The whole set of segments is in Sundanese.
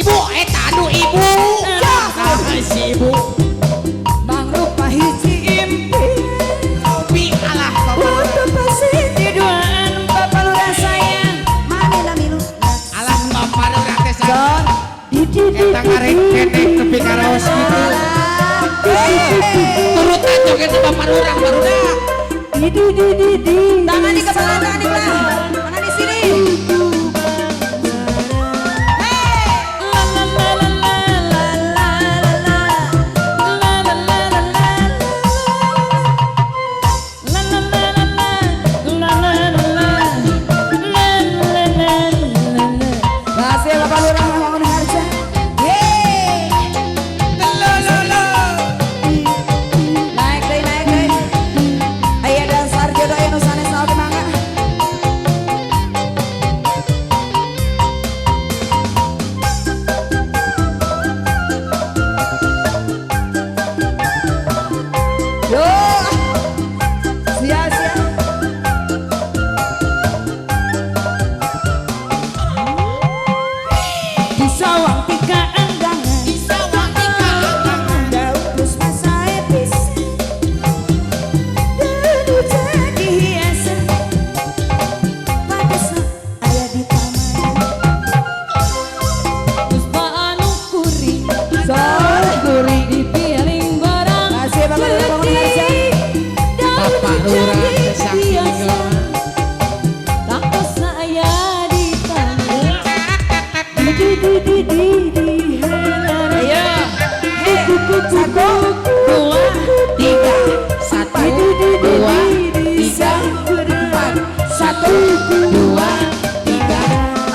Ibu eta aduh ibu. Nah, si ibu. Mangrupa hiji impian. Kopi alah Bapak Lurah. Untuk pasti tiduran Bapak Lurah sayang. Mana nami lu? Alah Bapak Lurah teh sayang. John. Eta ngarek kenek tepi ka raos kitu. Turutan joget Bapak Lurah barudak. Tangan di kepala, tangan di belah. Tangan di sini. Hey. La la la la la la la la. La la la la la. La la la la la. La la la la. La la la la la. Kasih Bapak Lurah Bangun Harja. Yeay. Lololo. Naik deui, naik deui. Aya dasar jodoh aya nu sanes oge mangga. Yo. Sia sia. Di sawang tika anggangan. Di sawah tika anggangan. Daun puspa sae pisan. Daun jadi hiasan. Padesa aya di taman. Puspa anu kuring. Sol. Kuring di piring barang. Kasih Bapak Lurah Bangun Harja. Daun Bapak Lurah jadi teh saking hiasan. Tangkos aya di taman. Di di di di di Ayo. Satu, 2, 3, 1, 2, 3, 4, 1, 2, 3,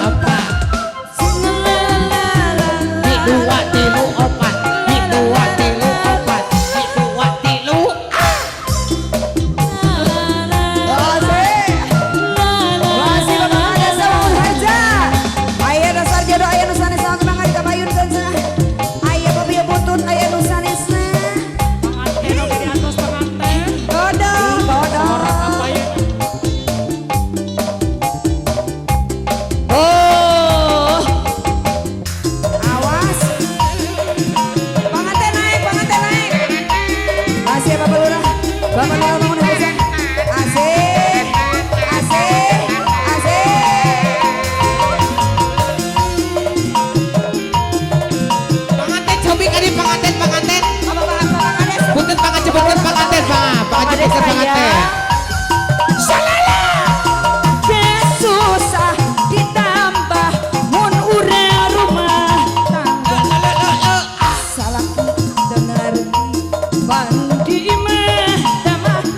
4. Di 2 3 4, di 2 3 4, di 2 3. Kasih. Kasih Bapak Kades Bangun Harja. Aya dasar jodoh aya nu sanes oge mangga ditabayunkeun cenah. Aya babieu butut aya nu sanesna. Pengantin oge di atas pengantin. Kodong, kodong. Apa ya? Oh. Awas. Panganten naik, panganten naik. Asih Bapak Lurah. Bapak Lurah Bangun Harja. Asih. Asih. Asih. Pengantin cobi kali pengantin pengantin. Apa Bapak Bapak Kades? Punten pangajebutkeun pengantin pang, pangajebutkeun pengantin. Salala. Susah ditambah mun urang rumah tangga. Salah dengar Di imah tamahi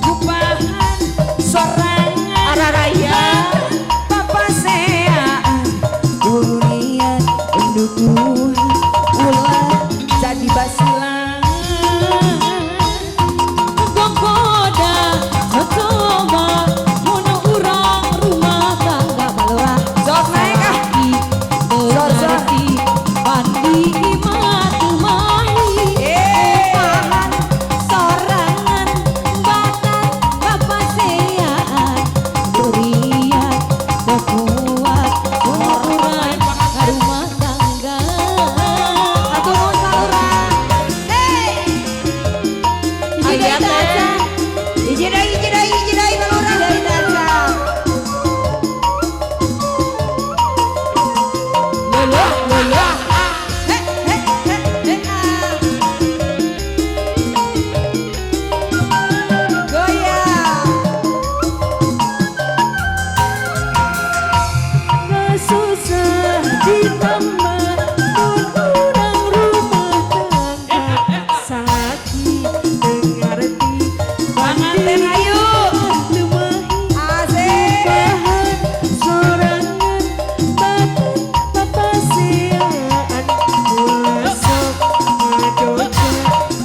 gupahan sorangan Araraya papaseaan dunia pendukuhan ulah jadi basilan. Gogoda cocoba mun urang rumah tangga balurah. Sok naik ah. Sok, sok. Berarti pandi imah tumahi Eh. gupahan sorangan batat papaseaan durian kuat urang rumah tangga. Atur nuhun Pak Lurah. Hey. Hiji deui teh acan. Hiji deui, hiji deui, hiji deui Pak Lurah. Hiji deui teh acan. Lolo lolo. He he he he ah. Goyang. Gak susah ditambah mun urang rumah tangga. Sakit dengarti Panganten ayu. Tumahi Asik. bahan sorangan batin papaseaan ulah sok ngadoja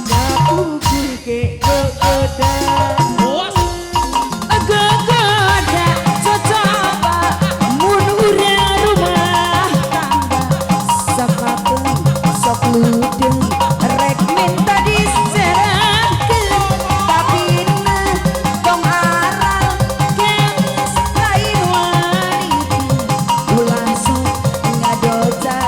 ngapugur ke gogoda. Gogoda cocoba mun urang rumah tangga. Sapateung sok ludeng rek minta diserahkeun tapi nah tong aral Kemis lain wanita ulah sok ngadoja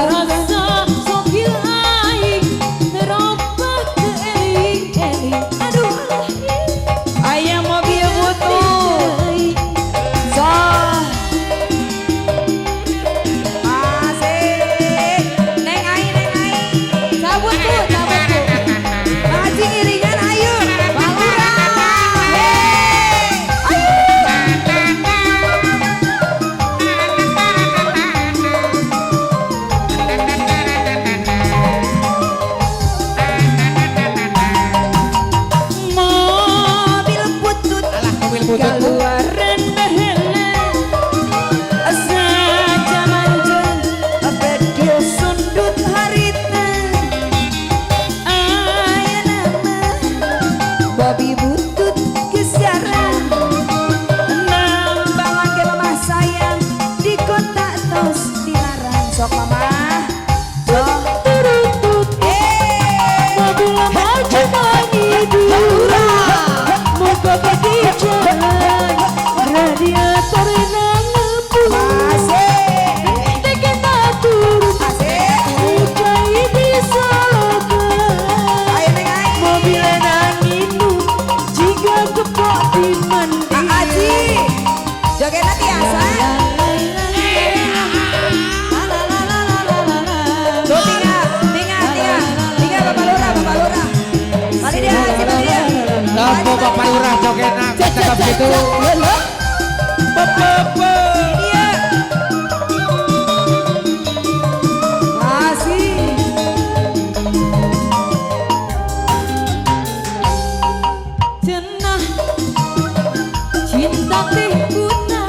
Karasa sokil aing terobah ke eling-eling. Aduh, aya mobil butuh. So. Asik. Neng ai, neng ai. Cabut Bu, cabut Bu. Haji iringan ayo. Balura. Hei. Ayo. Mobil butut Alah mobil butut Bu. keluaran baheula sajaman jeung Video sundut harita. Aya nama Bobby butut keseran. Nambangan ke mamah sayang di kota tos dilarang. Sok mamah. Sok. Turutut Eh. mobil maju mangidul muka kaki jalan radiator nangepul Asik. Teken turun Asik. ucai di solokan Ayo neng ai. mobil nanginu jika kepok di mandi Aji. Jogetna tiasa. Tuh tinggal, tinggal, tinggal. Tinggal Bapak Lurah, Bapak Lurah. Mari dia, Haji, mari dia. Lampu Bapak Lurah jogetna tetap gitu. Iya. Masih. Cenah cinta teh guna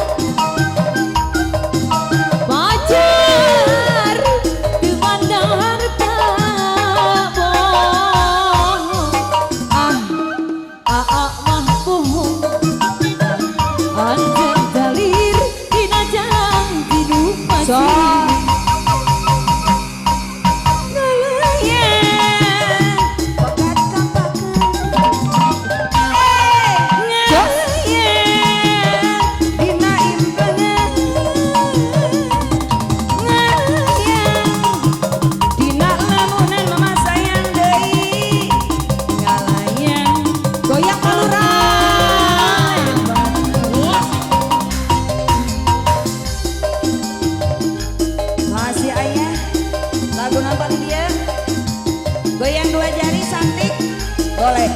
pacar memandang harta bohong ah aa mah bohong anjen jalir dina janji nu So. pasti Ngalayan Pekat kapakan. Ngalayan Dina impengan. Ngalayan Dina lamunan mama sayang deui. Ngalayan Goyang Pak Lurah. Masih ayah. Lagu nonton dia. Goyang dua jari cantik. Boleh.